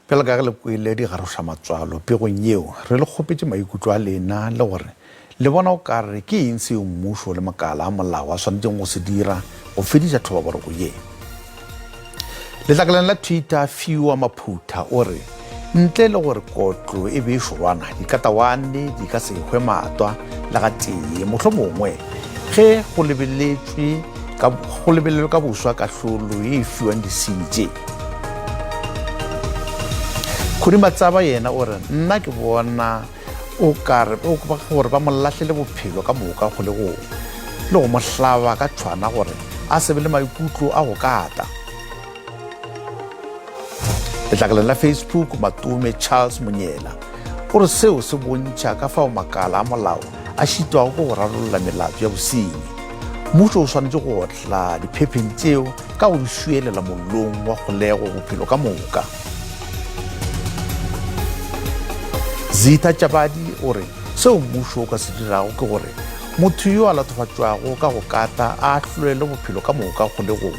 Bjalo ka ge le kwele digarošamatswalo pegong yeo, re le kgopetše maikutlo a lena le gore le bona o ka re ke eng seo mmušo le makala a molao a swanetšeng go se dira go fediša thobaboroko ye. Letlakaleng la Twitter, Fiwa Maphutha o re, Ntle le gore kotlo e be e šorwana, dikatawane di ka se hwe matwa le gatee, mohlomongwe ge go lebeletšwe ka, go lebelelwe ka boswa kahlolo ye e fiwang disenyi tše. Khudi Matsaba yena o re, Nna ke bona o ka re gore ba mo lahlele bophelo ka moka kgolegong le go mo hlaba ka tšhwana gore a se be le maikutlo a go kata. Letlakaleng la Facebook, Matome Charles Monyela o re seo se bontšha ka fao makala a molao a šitwago ke go rarolla melato ya bosenyi. Mmušo o swanetše go otla diphepheng tšeo ka go di swielela mollong wa kgolego bophelo ka moka. Zitha Tšabadi o re seo mmušo o ka se dirago ke gore motho yo a latofatšwago ka go kata a ahlolelwe bophelo ka moka kgolegong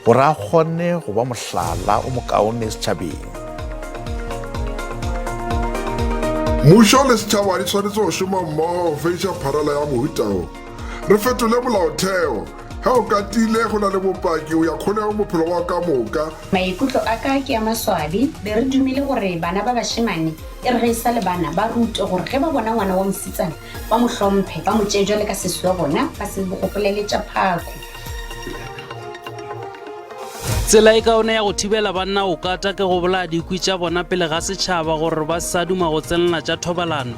gore a kgone go ba mohlala o mokaone setšhabeng. Mmušo le setšhaba di swanetše go šoma mmogo go fediša pharela ya mohuta wo. Re fetole molaotheo. Ge o katile go na le bopaki, o ya kgolegong bophelo bwa ka moka. Maikutlo a ka ke a maswabi. Be re dumile gore bana ba bašemane e re ge e sa le bana ba rutwe gore ge ba bona ngwana wa mosetsana ba mo hlomphe, ba mo tšee bjale ka sesi wa bona, ba se gopolele tša phako. Tsela e kaone ya go thibela banna go kata ke go bolaya dikwi tša bona pele ga setšhaba gore ba se sa duma go tsenela tša thobalano.